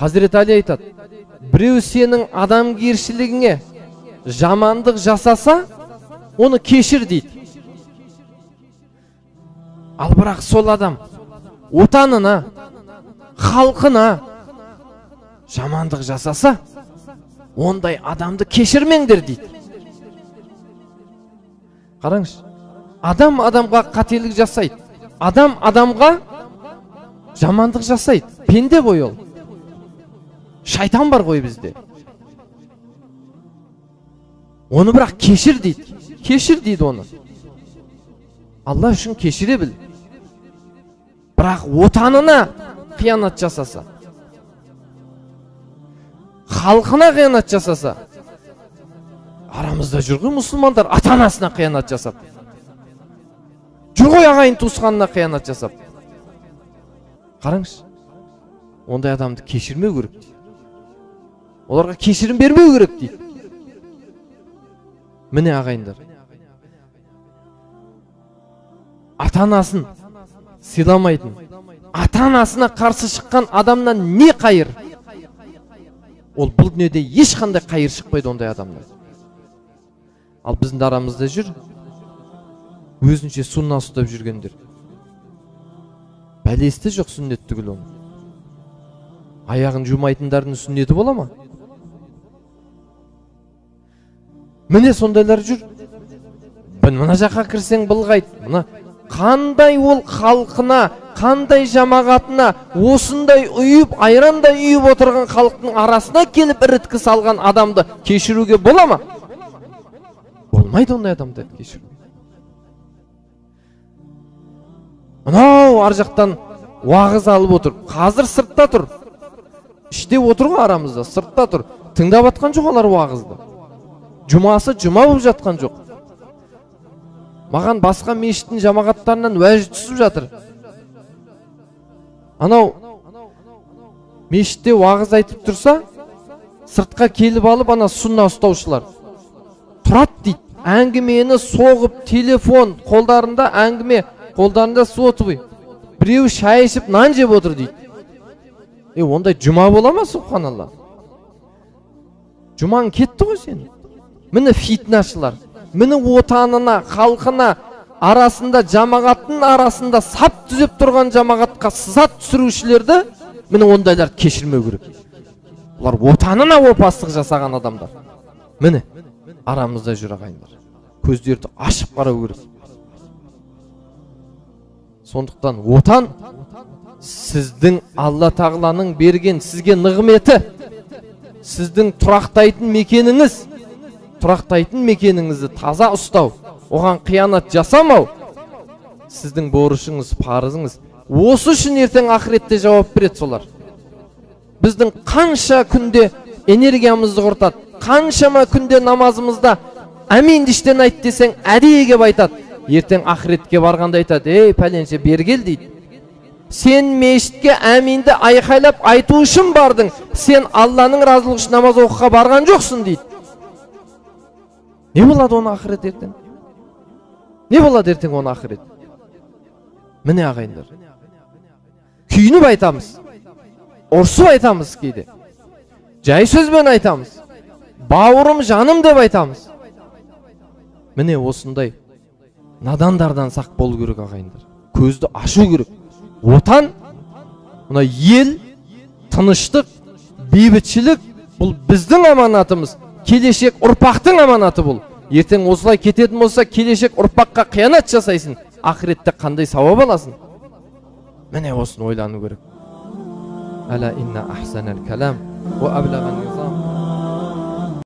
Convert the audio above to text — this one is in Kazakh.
Хазірет Али айтады, біреу сенің адамгершілігіңе жамандық жасаса, оны кешір дейді. Ал бірақ сол адам отанына, халқына жамандық жасаса, ондай адамды кешірмеңдер дейді. Қараңызшы, адам адамға қателік жасайды, адам адамға жамандық жасайды. Пенде ғой ол. Шайтан бар ғой бізде. Оны бірақ кешір дейді. Кешір дейді оны. Алла үшін кешіре біл. Бірақ отанына қиянат жасаса, халқына қиянат жасаса, арамызда жүр ғой мұсылмандар ата-анасына қиянат жасап, жүр ғой ағайын туысқанына қиянат жасап. Қараңызшы, ондай адамды кешірмеу керек дейді. Оларға кешірім бермеу керек дейді. Міне ағайындар, ата-анасын сыйламайтын, ата-анасына қарсы шыққан адамнан не қайыр? Ол бұл дүниеде ешқандай қайыр шықпайды ондай адамнан. Ал біздің арамызда жүр өзінше сунна ұстап жүргендер. Бәлесі жоқ сүннет түгіл оның. Аяғын жумайтындардың сүннеті бола ма? Міне сондайлар жүр. Мына жаққа кірсең былғайды. Мына қандай ол халқына, қандай жамағатына осындай үйіп, айрандай үйіп отырған халықтың арасына келіп іріткі салған адамды кешіруге бола ма? Болмайды ондай адамды кешіру. Мынау ар жақтан уағыз алып отыр. Қазір сыртта тұр. Іште отыр ғой арамызда, сыртта тұр. Тыңдап атқан жоқ олар уағызды. Жұмасы жұма болып жатқан жоқ. Маған басқа мешіттің жамағаттарынан уәж түсіп жатыр. Анау мешітте уағыз айтып тұрса, сыртқа келіп алып ана сунна ұстаушылар тұрады дейді. Әңгімені соғып, телефон қолдарында әңгіме, қолдарында сотовый. Біреу шай ішіп нан жеп отыр дейді. Ондай жұма бола ма, субханалла? Жұмаң кетті ғой сенің. Міне фитнашылар, міне отанына, халқына, арасында жамағаттың арасында сап түзеп тұрған жамағатқа сызат түсірушілерді, міне ондайларды кешірмеу керек. Олар отанына опасыздық жасаған адамдар. Міне арамызда жүр ағайындар. Көздерді ашып қарау керек. Сондықтан отан сіздің Алла тағаланың берген сізге нығметі, сіздің тұрақтайтын мекеніңіз, тұрақтайтын мекеніңізді таза ұстау, оған қиянат жасамау сіздің борышыңыз, парызыңыз. Осы үшін ертең ақыретте жауап береді солар. Біздің қанша күнде энергиямызды құртады, қаншама күнде намазымызда әмин іштен айт десең әдейі кеп айтады. Ертең ақыретке барғанда айтады, ей пәленше бері кел дейді. Сен мешітке әминді айқайлап айту үшін бардың, сен Алланың разылығы үшін намаз оқуға барған жоқсың дейді. Не болады оны ақырет ертең? Не болады ертең оны ақырет? Міне ағайындар, күйініп айтамыз, ұрсып айтамыз кейде, жай сөзбен айтамыз, бауырым жаным деп айтамыз. Міне осындай надандардан сақ болу керек ағайындар. Көзді ашу керек. Отан, мына ел, тыныштық, бейбітшілік, бұл біздің аманатымыз, келешек ұрпақтың аманаты бұл. Ертең осылай кететін болса, келешек ұрпаққа қиянат жасайсың, ақыретте қандай сауап аласың? Міне осыны ойлану керек. Әла инна ахсанал калам уа аблаған низам.